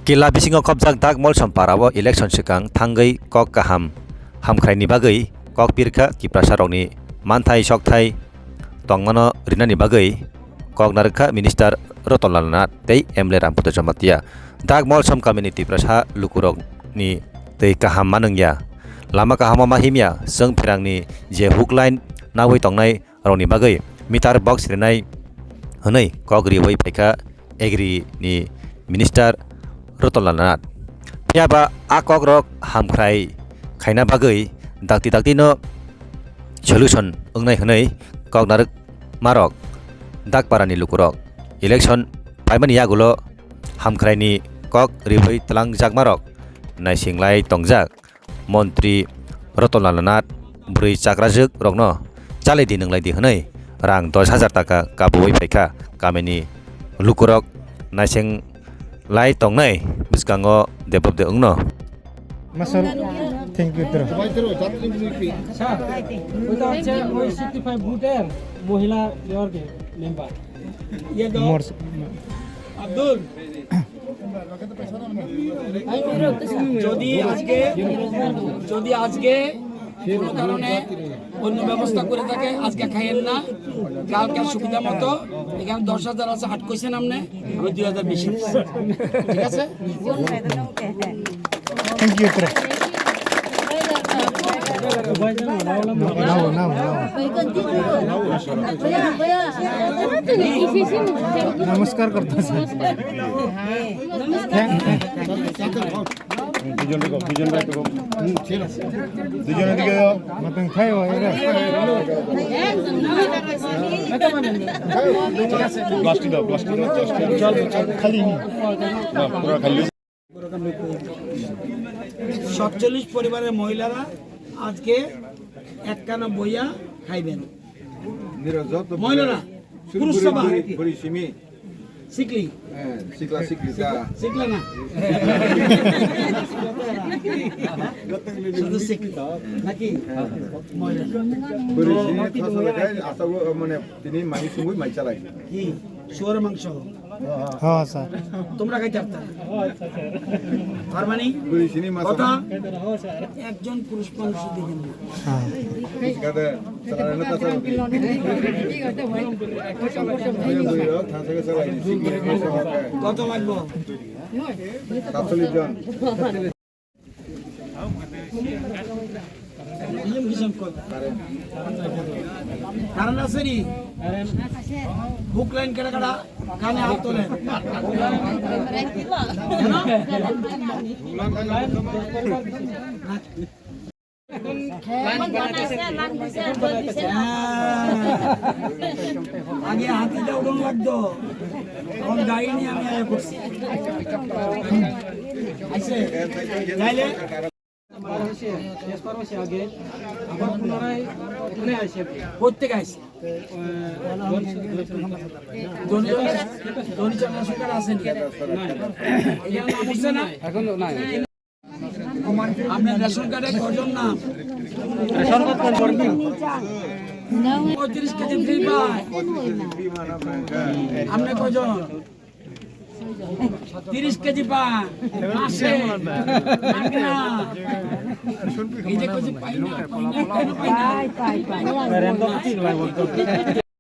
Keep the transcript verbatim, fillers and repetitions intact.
Kila bisingo khopjak Dak Molsom para o election swkang thangwi kok kaham hamkhraini bagwi kok pirkha Tiprasa rokni manthai sokthai tongmano rinani bagwi kok narwkha Minister Ratan Lal Nath tei M L A Ramputra Jamatia. Dak Molsom kamini Tiprasa lukurokni twi kaham manwngya, lama kahamo ma himya, chwng pherangni je hook line nawi tongnai rokni bagwi meter box rinai hwnwi kok riwi phaikha Agri ni Minister Ratan Lal Nath. Phiya ba a kok rok hamkhrai khaina bagwi dakti dakti no solution wngnai hwnwi kok narwk marok Dakpara ni lukurok election paimani yagulo hamkhrai ni kok riwi tlangjak marok naising lai tongjak. Montri Ratan Lal Nath bwrwi chakrajwk rokno chalai di nwnglai di hwnwi rang dos hajar taka kabuwi phaikha kamini lukurok naising lai tongnai bwskango debab de wngno. Masal, thank you, tro. Sir, ওইটা হচ্ছে ওই sixty five বুথের মহিলা year member. ইয়ে দাও। মোর আব্দুল। যদি আজকে, যদি আজকে কোনো কারণে অন্য ব্যবস্থা করে থাকে, আজকে খাইয়েন না, কালকে সুবিধা মতো এখানে দশ হাজার আছে, আট কইছেন আপনি, আমি দুই হাজার বেশি দিচ্ছি। ঠিক আছে? Thank you, tro. Now, now, now. নমস্কার করতেছে। দুজন দেখো, দুজন বাইরে দেখো। দুজন এদিকে যাও। মতন খাই হয় রে। প্লাস্টিক দাও, প্লাস্টিক দাও, প্লাস্টিক। খালি। না, পুরো খালি। সাতচল্লিশ পরিবারের মহিলারা আজকে একখানা বইয়া খাইবেন। নিরজ, যত মহিলারা, শুরু পুরুষ করে সভা। বুড়ি, বুড়ি সিমি। শিখলি? হ্যাঁ, শিখলা, শিখলি, যা। শিখলা না? শুধু শিখলি। নাকি? মহিলা। বুড়ি সিমি, খাসা লাগাই, আশা করি, মানে, তিনি মানি সুঙ্গুই মাই চালাই। কি? শুয়োর মাংস? হ্যাঁ, স্যার। তোমরা খাইতে পারতা না? তার মানে? বুড়ি সিমি মাছ কথা? একজন পুরুষ মানুষ দেখেন না। হ্যাঁ। কত লাগবো? সাতচল্লিশ জন। কারেন্ট আছে নি? হুক লাইন কেটে কাটা কানে হাত তোলে। আগে হাতিটা উঠন লাগতো, এখন গাড়ি নিয়ে আমি আয়া করছি। আইছে, তাইলে? এসপার হয়েছে আগে, আবার পুনরায় এখানে আইছে। কোথেকে আইছে? ধনী, ধনী চন্দ্র সরকার আছেন? এখানে নাম উঠছে না? এখন তো নাই। আপনার রেশন কার্ডে কজন নাম? রেশন কার্ড কোন করবি? পঁয়ত্রিশ কেজি ফ্রি পায়। আপনি কজন? তিরিশ কেজি পায়। মাসে। মাগনা। এই যে কইছে পাই না, পাই না, কেন পাই না?